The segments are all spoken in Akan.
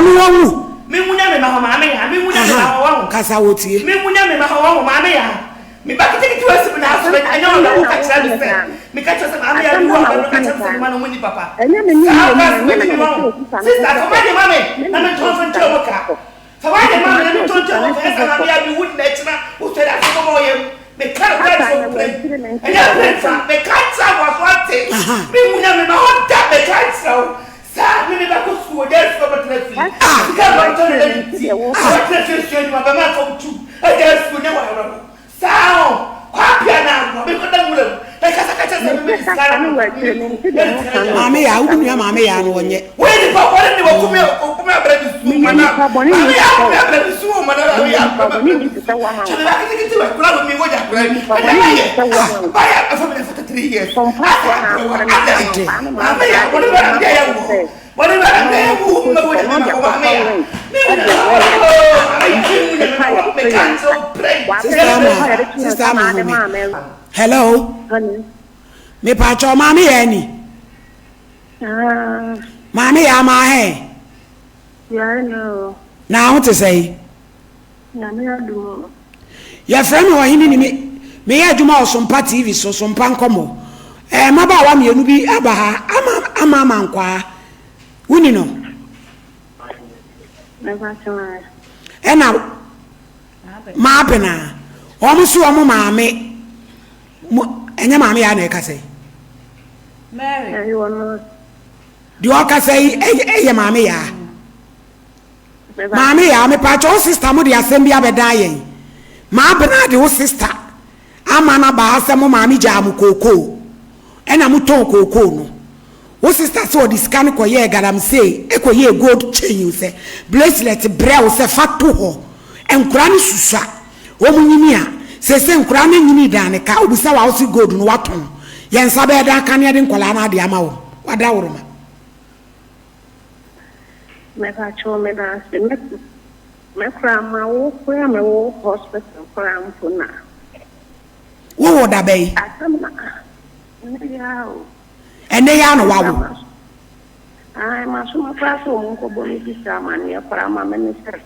Ɔno wawu. Me nwu nyame ma hɔ maame yaa me nwu nyame ma hɔ wahu. Kasa wɔ tie. Me nwu nyame ma hɔ wahu maame yaa. Me ba ketekete wɔ si me na aso ɛnyɛ ɔno na woka kyerɛ me sɛ me ka kyerɛ sɛ maame yaa me wu a ɔbɛ ka kyerɛ me sɛ me ma no mo ni papa. Saa verse wɔ ni wahu. Sister fa ma de ma me na me ntɔn so nkyerɛ wo ka. Fa w'ade ma me na mentɔ ntua wo ka, ɛsɛ maame a mewu nnɛ kyena wosɔre a sɛ mɔmɔ yam meka no kora nso mprɛ ɛnyɛ mprɛ nfa meka kyerɛ wo aso ate menwu na mema hɔ da meka kyerɛ wo saa me me bɛkɔ sukuu wɔ gya sukuu bɛtena fie sika mma ntɔ ne dɛ nti bɛtena fie sua adwuma bɛma fam tu agya sukuu nyɛ wɔ awerɛho Saa o, Kwapea na aboa me kɔda nwura mu na kasa ka kyerɛ sɛ me mede sika no ma me ku na ne sika no Maame yaa, wo nua maame yaa no ɔnyɛ. Woyɛ nipa bɔne ne waku me oku me abrɛ me su madam maame yaa ku me abrɛ me su o madam maame yaa ku me abrɛ me su kyɛ me ba ketekete wɔ akora wɔ mi wɔ gya akora yi ɛna bayɛ bayɛ afa mi na 43 years asa akora wɔ adɛ maame yaa wɔne bɛ na yɛ wɔ Sister Ama, Sister Ama home. Hello. Me pa cho maame yɛ ni. Maame yɛ ama he. Na ho te sɛ yi. Nyame adom o. Yɛfrɛ me Ɔhene ni me meyɛ adwuma wɔ Sompa TV so, Sompa Nkɔmmɔ. Ɛɛ mmabaawa mmienu bi aba ha, Ama Ama Amankwaa, woni no? Mepakyɛw ɛ. Ɛna Maabena, wɔn so wɔn maame, mo ɛnyɛ maame yaa na ɛkasa yi? Mary. Ɛyɛ ɔno. Deɛ ɔkasa yi ɛyɛ maame yaa. Maame yaa mepaakyɛ wo sister mo de asɛm bi abɛdan yɛn. Maabena de wo sister ama no aba ha sɛ mo maame gyaa mo kookoo ɛna mo tɔn kookoo no. Wo sister sɛ ɔde sika no kɔyɛɛ galamsey ɛkɔyɛɛ gold chain sɛ bracelet brɛ wo sɛ fa to hɔ. Nkora no susua wɔn nyini a seesei nkora no nyini dan ne ka obisa wo a wose gold no watɔn. Yɛn nsa bɛyɛ dan ka ne yɛde nkwadaa no ade ama wɔn. Wadaworoma. Mepakyɛw medaase me me koraa mawo koraa me wo hospital koraa mpo na. Wo wo da bɛn? Asɛm na ɛnɛ yi ara o. Ɛnɛ yi ara na wawo? Ae masoma koraa sɛ wɔn nkɔbɔ me bisa amaneɛ koraa ma me ne sɛ.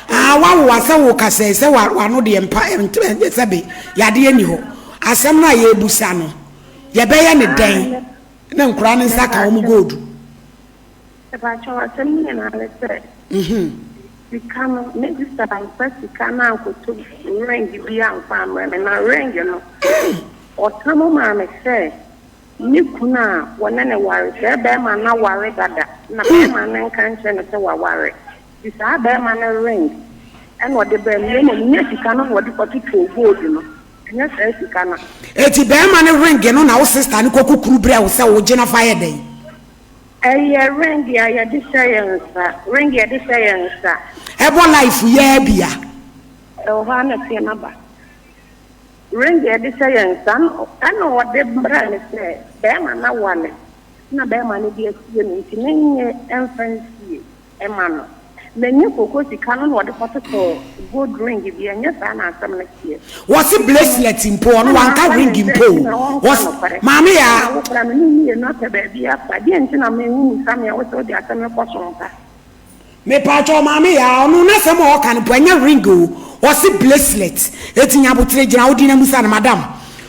Ah wawo a sɛ wo kasa yi sɛ wano deɛ mpa sɛbe yadeɛ ni hɔ asɛm no a yɛbusa no yɛbɛyɛ ne dɛn na nkoraa no nsa ka wɔn gold. Mepakyɛw, asɛm no nyinaa ne sɛ, sika no, me sista amfa sika no ankɔtɔ ring bi amfa ammrɛ me, na ring no, ɔtam maa me sɛ ne kunu a wɔne no ware, saa barima no aware dada, na barima no nka nkyerɛ no sɛ waware. Nti saa barima no ring na ɔde brɛɛ me, na mmom nyɛ sika no na ɔde kɔtotɔɔ gold no, ɛnyɛ saa sika no. Enti barima no ring no na wo sista no kɔkukuru brɛɛ wo sɛ wogye na fa yɛ dɛn? Ɛyɛ ring a yɛde hyɛ yɛn nsa, ring yɛde hyɛ yɛn nsa. Ɛbɔ life yi ara bi a. Ɛwɔ hɔ ara na teɛ no aba. Ring a yɛde hyɛ yɛn nsa no, ɛna ɔde brɛɛ me sɛ bɛrima no aware na bɛrima no de asie no nti menyɛ mfa nsie. ma no. Na ɛnyɛ koko sika no na ɔde kɔtotɔɔ gold ring bi, ɛnyɛ saa na asɛm no teɛ. Wɔse bracelet mpo, ɔno wanka ring mpo o, wɔse, Maame Yaa. Ɛna wo koraa me ne wo mmienu apɛ baabi afa, deɛn nti na me wo mmisa me a wose wode asɛm no kɔ so mpa? Mepaakyɛw Maame Yaa, ɔno n'asɛm a ɔka no mpo ɛnyɛ ring o, ɔse bracelet, eti nya aboterɛ gyina wo din na musa no, madam,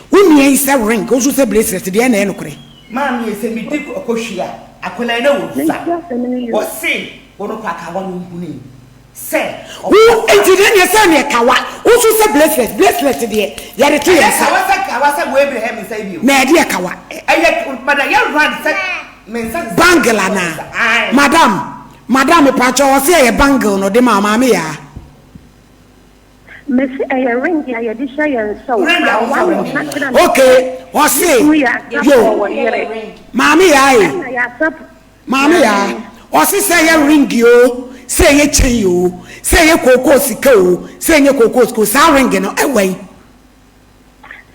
wo nua yi sɛ ring, wo nso sɛ bracelet, deɛn na ɛyɛ nokorɛ? Maame yi sɛ medi kɔhwie a akwadaa yi na wɔsua wɔse wɔn kɔ akawa no nhunii sɛ Wo nti deɛ neɛ sɛ neɛ kawa wo nso sɛ bracelet bracelet deɛ yɛde to yɛn nsa. Ɛyɛ kawa sɛ kawa sɛ wei brɛ me nsa yi bio. Na ɛdeɛ kawa. Ɛyɛ madam yɛ round sɛ me nsa. Bangle anaa madam madam mepakyɛw ɔse ɛyɛ bangle na ɔde maa maame yaa. Mese ɛyɛ ring a yɛde hyɛ yɛn nsa o, Ring a kawa wofa na ring ɔka kyerɛ me Ok sɛ ɔse ne kunu yɛ asafo yo wɔ yere. Maame yaa e Ɛna yɛ asafo Maame yaa maame. ɔse sɛ ɛyɛ ring o sɛ ɛyɛ chain o sɛ ɛyɛ kookoo sika o sɛ ɛnyɛ kookoo sika o saa ring no ɛwɛn?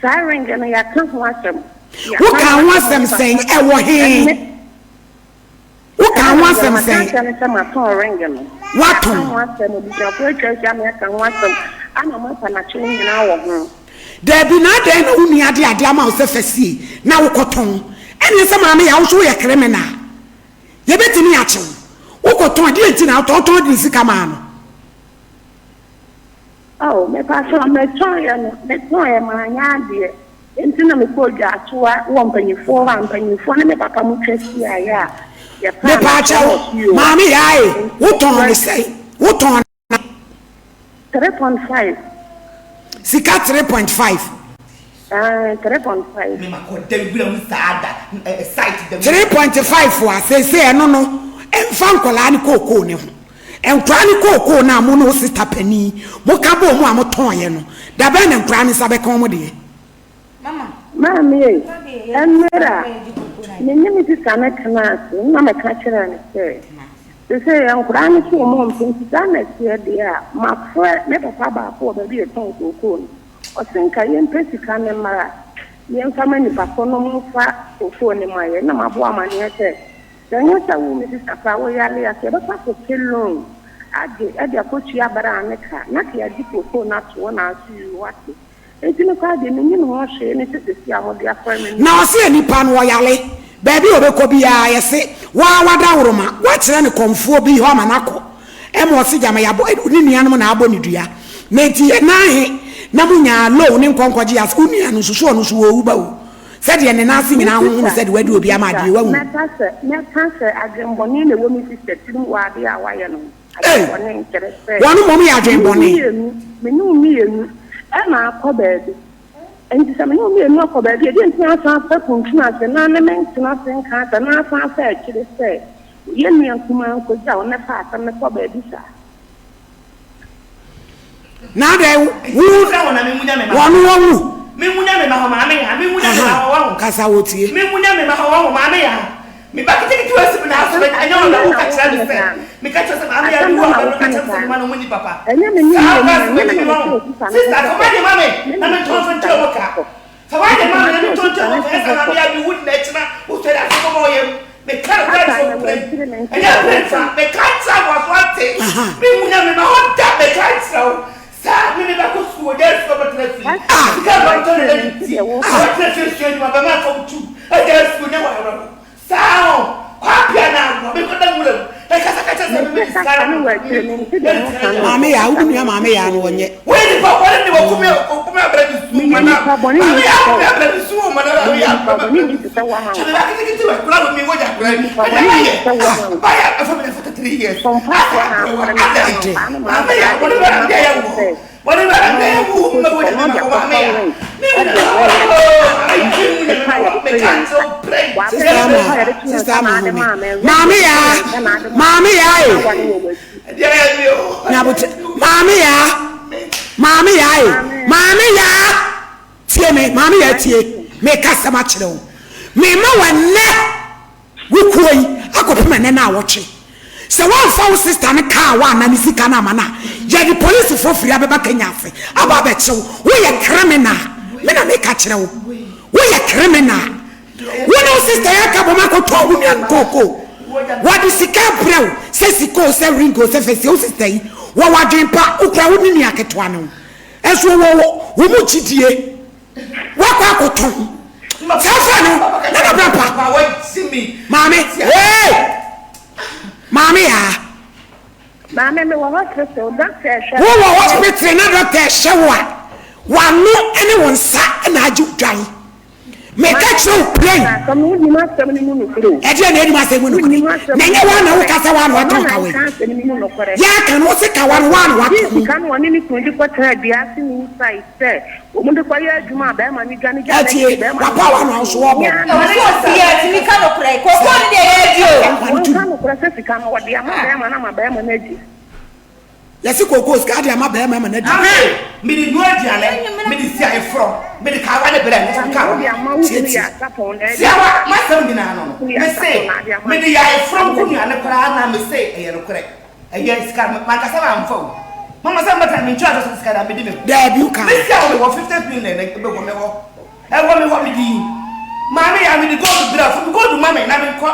Saa ring no yɛaka ho asɛm. Wo Yɛaka kaa ho ho asɛm asɛm wɔ sɛn papa ɛwɔ he? ɛne. Wo kaa ho Ɛna deɛ asɛm maka sɛn? akyerɛ no sɛ matɔn ring no. Woatɔn? Yɛaka ho asɛm, abusuafoɔ atwa ahyia me aka ho asɛm, ama moapa n'akyɛw nyinaa wɔ ho. Daabi, na adɛn na wo nua de adeɛ ama wo sɛ fa sie na wokɔtɔn? Ɛneɛ sɛ maame Yaa wo nso woyɛ criminal. Yɛbɛtumi akye wo. Wokɔtɔn. Wokɔtɔn, deɛ nti na wotɔn? Wotɔn de ne sika maa no. Oh, mepakyɛw, metɔeɛ no, metɔeɛ manyɛ adeɛ. Enti na mekɔɔ dwaatoa wɔ mpanyinfoɔ hɔ a mpanyinfoɔ ne me papa mo twa hyiaeɛ a yɛpaa no Mepakyɛw, kyɛw wɔ fie hɔ. maame Yaae, Enti wotɔn ne wɔn sɛn? Wotɔn ne. 3.5. Sika 3.5. Ae, 3.5. Me makɔ da wura mu saa da, ɛ site da mu. 3.5 a, seesei ɛno no, ɛmfa nkwadaa ne kookoo no ho. Nkoraa no kookoo no a mo ne wo sista panin mo ka bɔɔ mu a mo tɔn yɛ no, da bɛn na nkoraa no nsa bɛka wɔn deɛ? Maame ei, ɛmmerɛ a me ne me sista no tenaa ase na meka kyerɛɛ no sɛ, seesei nkoraa no so wɔn mpɛ nti saa na ɛteɛ deɛ a, mafrɛ me papa baako wɔ baabi a yɛtɔn kookoo no, ɔse nka yɛmpɛ sika no mmra na yɛmfa ma nipa ko no mfa kookoo no ma yɛn, na mabɔ amaneɛ sɛ Sɛ ɛnyɛ sɛ wo me sista koraa wo yare a, sɛ yɛbɛkɔ akɔpɛ loan agye de akɔtua bra ne ka na ka yɛagye kookoo no ato hɔ nanso yuu wate. Enti me koraa deɛ mennim ho hwee ne sɛ seesei a mode afrɛ me no. Na ɔse nipa no ɔyare, baabi a ɔbɛkɔ biara yɛse waa wadaworoma, woakyerɛ no kɔmfoɔ bi hɔ ama no akɔ, ɛma ɔse gyama yɛabɔ ne nuanom na abɔ no dua, na enti yɛ nan he na monyaa loan ne nkɔ nkɔgye ase, wo nua no nso so ɔno nso ɔɔwu ba o. Sɛdeɛ ne nan ase Me nyinaa honhono sista, sɛdeɛ wadi me obi ama sista, adeɛ, woahunu? mɛka sɛ, mɛka sɛ adwenbɔne na ɛwɔ me sista tirim wɔ adeɛ a wayɛ no ho. Ei! Adwenbɔne nkyerɛ sɛ, Wɔn mmom yɛ me ne wo adwenbɔne. mmienu, me ne wo mmienu na akɔ baabi. Enti sɛ me ne wo mmienu akɔ baabi a, ɛdeɛn nti na asan afa kuntunu ase na ne me ntena ase nka asɛm na asan afa akyire sɛ yɛn nua kumaa nkɔgya wo na fa asɛm no kɔ baabi saa? Na adɛn wo wɔn wɔn wu. Aha kasa wɔ tie. Asɛm bɛn na woka no saa no? Asɛm bɛn na woka no saa no? Ɛnyɛ me ne wo mmienu, ɛnyɛ me na mehyɛɛ wo sista no ho bɔ sɛ me na mehyɛɛ wo sista no ho bɔ. Fa w'ade Nti ma me na mahyɛ wo mentɔ sista nkyɛ no wo ho kɛn bɔ sɛ kɔ. maame abi wo nna akyina wo sɔre ase bɔbɔ wo yam meka no Kasa kora na kyerɛ wo prɛn wɔakyiri me nte ɛnyɛ deɛ prɛn woka fa no. meka kyerɛ wo aso ate Aha. me hu nyame ma hɔ da meka kyerɛ wo saa me me bɛkɔ sukuu wɔ gya sukuu abɛtena fie Kasa Ah. na sika ma ntɔ ne wɔakyiri na me ne nte ti deɛ woka Ah. no. abɛtena fie sua adwuma bɛma afa wo tu agya sukuu nyɛ wɔ awerɛho saa o kwapea na aboa mekɔda nwura mu ɛkasa ka kyerɛ sɛ me Mese mede sika kasa no no wɔakyiri me nte deɛ woka no. Maame yaa wo Kasa no nua maame nte yaa no hwee. ɔnyɛ. Woyɛ nipa bɔne ne wakumi okumi abra ne su Meyɛ mana nipa bɔne maame ni ya te sɛ akumi wo. abra ne su mana maame Meyɛ ya nipa akumi bɔne abra ni ne te su sɛ wo kyɛ me ahanka. ba kitikiti wa kura mi wo gya kura Meyɛ ni nipa ɛna bɔne ma ni yɛ te sɛ wo ah ahanka. ba ya afa mi na 43 years Sɔmpa asa soɔ na akura wa afrɛ me ada sɛ ampa no maame ya mabrɛ wɔne de ba ma na ya kɔto wo sɛ wɔne ba na ɔno ya wo kɔkɔ ma wo sika gya na mi ɔde ma wo maame akɔfa ya ring mi wu ɛde na abrɛ ma yɛn wo ayi maame ya mi wu na sika ma a wo yɛde me to ka yɛn nsa kyerɛ pray wabrɛ Sista sika ama a yɛde to yɛn sista nsa ama na ade home. maa me ring Maame yɛde to yaa yɛn nsa na ade maa me maame yaa na e. wale wɔ w'akyi ɛdeɛ yɛ mi o Nyabote maame yaa maame yaa e maame maame yaa tie me maame yaa maame tie me ka asɛm akyerɛ wo me ma wɔ nnɛ wo kuo yi akɔpem ɛnɛ na awɔtwe sɛ woamfa wo sister no kaa wo ana ne sika no ama no a yɛde polisifoɔ firi abɛba Kenya ase aba abɛkye wo woyɛ criminal me na meka kyerɛ wo woyɛ criminal Wo ne wo sister yɛ aka bom akɔtɔn wo nua no kookoo. Wɔde sika abrɛ wo sɛ sika o sɛ ring o sɛ fɛsie wo sister yi wɔwɔ adwene pa wo kura wo ne nua ketewa no nso wɔwɔ wo mu gyidie wakɔ akɔtɔn saa fa no nana bra pa maame ee maame yaa. Maame me wɔ hospital doctor ɛhwɛ Wo wɔ hospital na doctor ɛhwɛ wo a wano ne wo nsa na agye wo dwan. Meka kyerɛ wo plain. Ɛdeɛ na ɛnim asɛm mu nokorɛ. Na ɛnyɛ woa na woka sɛ woa na watɔn kawa yi. Yɛaka no wo se kawa no woa na watɔn. Atie, wapawa no nso wɔbɔ no. Yɛse kookoo sika ade ama bɛɛma ama no adi. Amen mede nua aduane mede si ayeforɔ mede kawa ne brɛ me kawa Tietie. Tiawa masɛm nyinaa no no mese mede yɛ ayeforɔ nko nuane koraa na mese ɛyɛ nokorɛ ɛyɛ sika mankasa mamfa o mama sɛ mbɛka mentwa ato sɛ sika da mede me ho Daabi wo kaa. Mese a mewɔ 50 million ɛbɛwɔ me hɔ ɛwɔ me hɔ mede yi maame yɛ a mede gold brɛ fo me gold ma me na menkɔ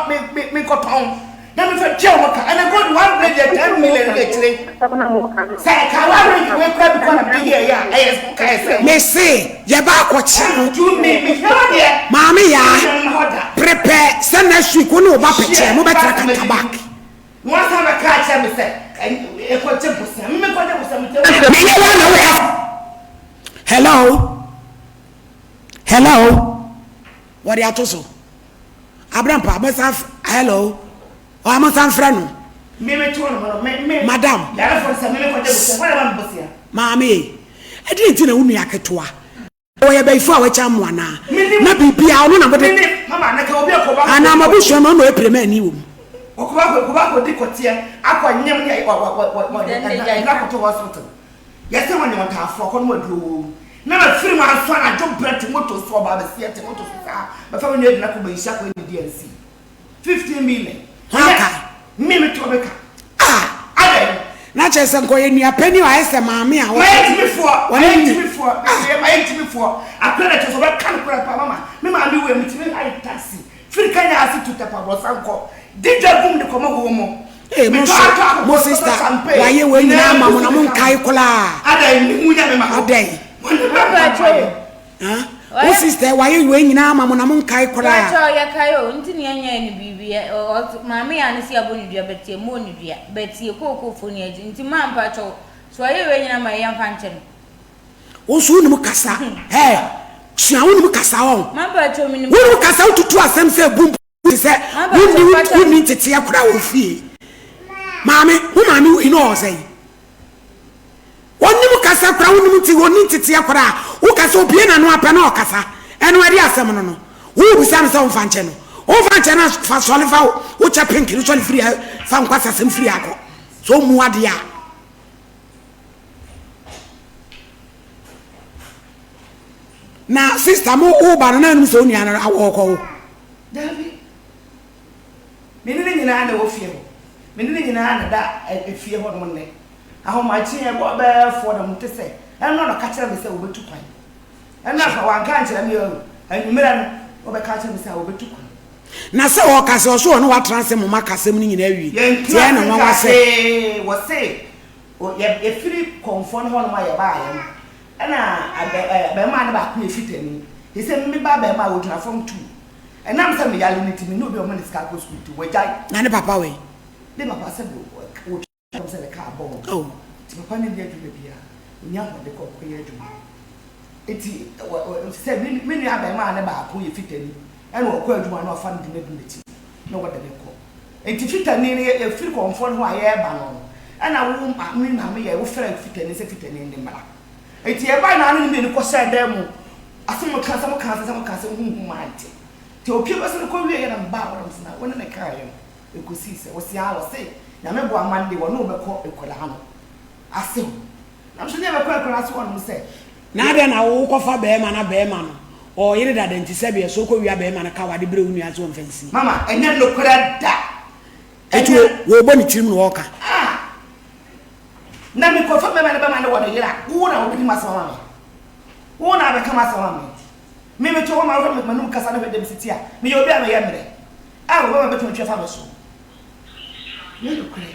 menkɔtɔn Na me fa tua wɔn ka ɛnɛ gold one grade yɛ 10 million ne akyire sɛ ɛka one ring wei kura bi kɔ na mede yɛ ɛyɛ a ɛyɛ wo kae sɛ. Me se yɛba akɔkye no. Tumi me hia wo deɛ. Maame yaa Me nua no hɔ da. prepare sɛ next week wo ne wo ba pɛkyɛɛ Hyɛ mo bɛtra back kanta madi back. Na wasan bɛka. akyerɛ me sɛ ɛkɔgye bosea. Me menkɔgye bosea me tɛ. Meyɛ wa na woka. Hello? Hello? Wɔde ato so. Abrampa, mɛsan hello? Ɔa monsan mfrɛ no. Me me to no no me me. Madam. Yarefo no sɛ me me kɔgye bosea. Hwan na ɛma me bosea? Maame ei, ɛdeɛn nti na wo nua ketewa Ɔyɛ bayifo a wakyɛ mo anaa? Na biribiara ɔno na mode. Mama, na ka obi akɔba. Anaa mo abusua mu ɔno na ɔyɛ pirimani wɔ mu. Ɔkɔba akɔ kɔba akɔdi kɔteɛ akɔ nyem ne wɔ wɔ wɔ wɔ ɛna akɔto hospital. Yɛsɛ wɔn nyɛ ɔtaafo akɔ nom aduro wɔ mu. Na ma firi mu anso anadwo brɛ te moto so ɔbaa bɛsi ɛte moto so saa bɛfa me nua gyina kɔ bɛnhyia kɔ ɛdidi ansi. 15 million. Hwan ka? Me me tɔ me ka. Ah! Adɛn? Na kyerɛ sɛ nkɔyɛ nua panyin a ayɛ sɛ maame a ɔsɛ. Mayɛ gyimifoɔ, mayɛ gyimifoɔ, mayɛ gyimifoɔ. Akora na kyerɛ sɛ ɔbɛka no korɛ paa mama. Me maame wei metumi ayi taxi firi Kenya ase to Tɛpa Brɔsa nkɔ. Di dwa gum de kɔma wɔn mo. Ee mo nso mo sista wayɛ wei nyinaa ama mo na mo nkae koraa. Adɛn ne mu nya me ma hɔ. Adɛn? Wɔn ne bɛ mpa yɛ. Ah, wo sister wayɛ wei nyinaa ama mo na mo nkae koraa. Pakyɛw yɛ kae o nti na yɛnyɛɛ no biribi ɛ ɔ maame yaa no sɛ yɛabɔ no dua but yɛmmɔɔ no dua but yɛ kookoofoɔ ni agye nti maa mpakyɛw sɛ ɔyɛ wei nyinaa ma yɛ yɛmfa nkyɛ no. Wo nso wonim kasa hɛɛ sua wonim kasa wɔn. Ma mpakyɛw menim Wonim kasa wotutu asɛm sɛ bum te sɛ wonni wonni nteteɛ koraa wɔ fie. Maame wo maame wui na ɔwɔ sɛn? Ɔnnim kasa koraa, wonnim nti ɔnni nteteɛ koraa. Woka sɛ obue n'ano apɛ na ɔkasa. Ɛno ɛde asɛm no no. Wobisa no sɛ ɔmfa nkyɛ no. Ɔmfa nkyɛ no a fa sɔle fa wo kyɛ pink no sɔle firi ha fa nkwasasɛm firi ha kɔ. Sɛ ɔmmu adeɛ a. Na sister mo woba no na anim sɛ onua no ɔkɔ wo. Dabi. Me ne no nyinaa na ɛwɔ fie hɔ. Me ne no nyinaa na ɛda fie hɔ nom nnɛ. Ahomakye ɛbɔɔ bɛyɛ foɔ na mete sɛ ɛno na ɔka kyerɛ me sɛ wɔbɛtu kwan. Ɛno anka wanka ankyerɛ me o, anwummerɛ no ɔbɛka akyerɛ me sɛ wɔbɛtu kwan. Na sɛ ɔka sɛ ɔso ɔne wo atena ase moma kasɛm no nyinaa awie nti ɛyɛ Yɛntena no ase nwanwa nka sɛ. hwee, wɔse yɛfiri kɔmfoɔ no hɔnom a yɛbaeɛ no ɛna abarimaa no baako yɛ fitani, seisei me ba abarimaa ɔgyina fam tuu, ɛnam sɛ meyare no nti menni obi a ɔma no sika akɔ sukuu nti wagyae. Na ne papa wɔ he? Ne papa sɛdeɛ ɔtwa. Ɛwom sɛ ne kaa bɔɔ no Oh. nti papa no nni adwuma biara, ɔnni ahoɔden kɔ kɔyɛ adwuma. Nti wɔ wɔ sɛ me me nua abarimaa no baako yɛ fitani ɛna ɔkɔ adwuma na ɔfa no de no adu n'akyi na wɔde no kɔ. Nti fitani no yɛ yɛfiri kɔmfoɔ no hɔ a yɛreba no no ɛna wo ma me maame yɛ wofrɛ fitani sɛ fitani no mmra. Nti yɛbae na ne ne mmienu kɔhyɛɛ dan mu asɛm mo ka asɛm mo ka asɛm mo ka asɛm huhu mante. Nti opie bɛsene kɔ wieɛ na mebaa hɔ na mese na wo ne no kaeɛ no. Ekosii sɛ, ɔse aa ɔse Nyame boa ma nde wɔne wo bɛkɔ akuraa no ase hɔ. Na nso ne yɛbɛkɔ akuraa ase hɔ nom sɛ. Na adɛn na wo kɔfa bɛɛma na bɛɛma no ɔwɔ yere dada nti sɛbeɛ sɛ wokɔ wia bɛɛma no ka wade brɛ wo nua sɛ ɔmfa nsie. Mama, ɛnyɛ nokorɛ da. Eti Ɛnyɛ. wɔbɔ ne tirim na ɔɔka. Ah! Na mekɔfa bɛɛma no bɛma no wɔ ne yere a, wo na wobɛdi m'asɛm ama me. Wo na abɛka m'asɛm ama me. Me mete hɔ ma wohwɛ m'anum kasa no hwɛ dɛm siti a, meyɛ obi a meyɛ mmerɛ. A wɔbɛma bɛtumi atwi afa me so. Nyɛ nokorɛ.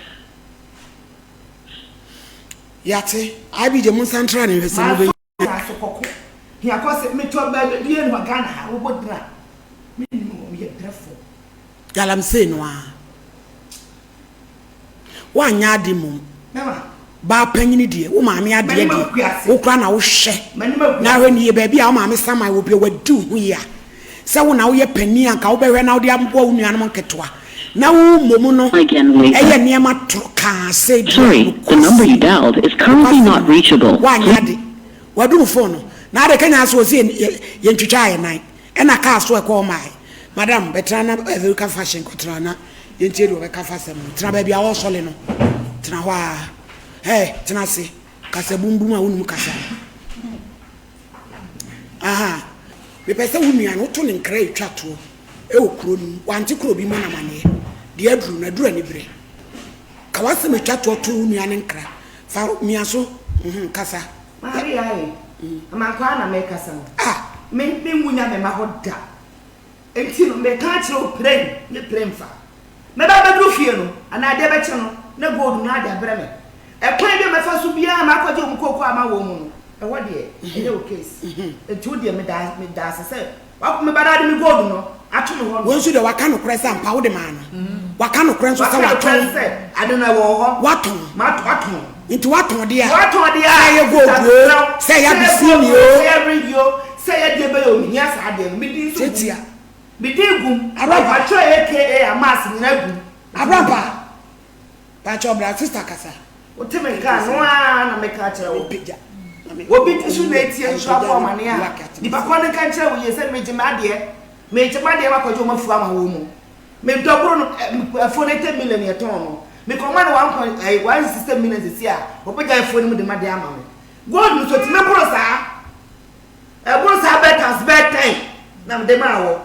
Yɛate. IBJ monsan ntra ne nhwɛ sɛ mobɛnya. Maso aso kɔko. Hia kɔ se metɔ baabi bie no hɔ Ghana ha wobɔ din a mennim hɔ meyɛ brɛfoɔ. Galamsey no ara. Woanyɛ ade mmom. Baa panyini deɛ, wo maame adeɛ deɛ, wo koraa na wohwɛ. Na hwɛ nie, baabi a wo maame saman wɔ bia wadi wo ho yea. Sɛ wo na woyɛ panin a, nka wobɛhwɛ na wode aboa wo nuanom nketewa. Na wo mmom no yɛ nneɛma toro kaa sɛ dua. Nokwasɛm, nokwasɛm, woanyɛ ade. Wadum phone no. Na ade kanya so ɔsi yɛntwitwaa yɛn nan. Ɛna kaa so ɛkɔɔ mae. Madam, bɛtena na America fashion kɔtena na yɛntie deɛ ɔbɛka fa asɛm no. Tena baabi a wɔresɔle no. Tena hɔ ara. Hey, tena ase. Kasa bumbum a wonim kasa no. Aha. Mepɛ sɛ wo nua no, woto ne nkra a ɛtwa toɔ wɔ kuro no mu. Wante kuro bi mmɔ no amaneɛ. Deɛ aduru no, aduru aniberɛ. Ka w'asɛm a ɛtwa toɔ to wo nua no nkra. Fa mia so. Mhm, kasa. Maria e, amankwaa na mekasa no. Ah! Me, menwu nya me mma hɔ da. Enti no, meka akyerɛ wo prɛn ne prɛn fa. Mɛba abɛduru fie no, anaa adeɛ bɛkye no, na gold no ade abrɛ me. Ɛkwan bi a mɛfa so biara a makɔgye wɔn kooko ama wɔn mu no, ɛhɔ deɛ, ɛnyɛ wo case. Enti wo deɛ, meda, meda ase sɛ woako me ba na wode me gold no. Ato me hɔ no. Wei nso deɛ waka nokorɛ sɛ ampa wode maa no. Waka nokorɛ nso sɛ Waka nokorɛ watɔn. sɛ ade no ɛwɔ hɔ. Watɔn. Matɔ watɔn. Nti watɔn deɛ a. Watɔn deɛ a. Sɛ ɛyɛ gold Sista o, mesrɛ wo. sɛ ɛyɛ Sɛ ɛyɛ gold abisini o, o. sɛ ɛyɛ ring o, sɛ ɛyɛ deɛ bɛyɛ o, mehia saa adeɛ no. Medi nso gum. Tiatia. Medi gum. Abrampa. Matwerɛ AKA Amass nyinaa gum. Abrampa. Pakyɛw bra sister kasa. Wote me nka a, no ara na meka akyerɛ wo. Obi ti so na etie nso abɔ amaneɛ a, nipa korɔ no nka nkyerɛ wo yie sɛ megye m'adeɛ, megye m'adeɛ makɔgye wɔn afuo ama wɔn mu. Me dɔboro no, afuo no 80 million yɛtɔn no, mekɔma no one point, eh, 160 million sisi a, ɔbɛgyae afuo no mu de m'adeɛ ama me. Gold no nso, ɛtumi boro saa. Ɛboro saa bɛyɛ times bɛyɛ 10 na mede maa wɔ.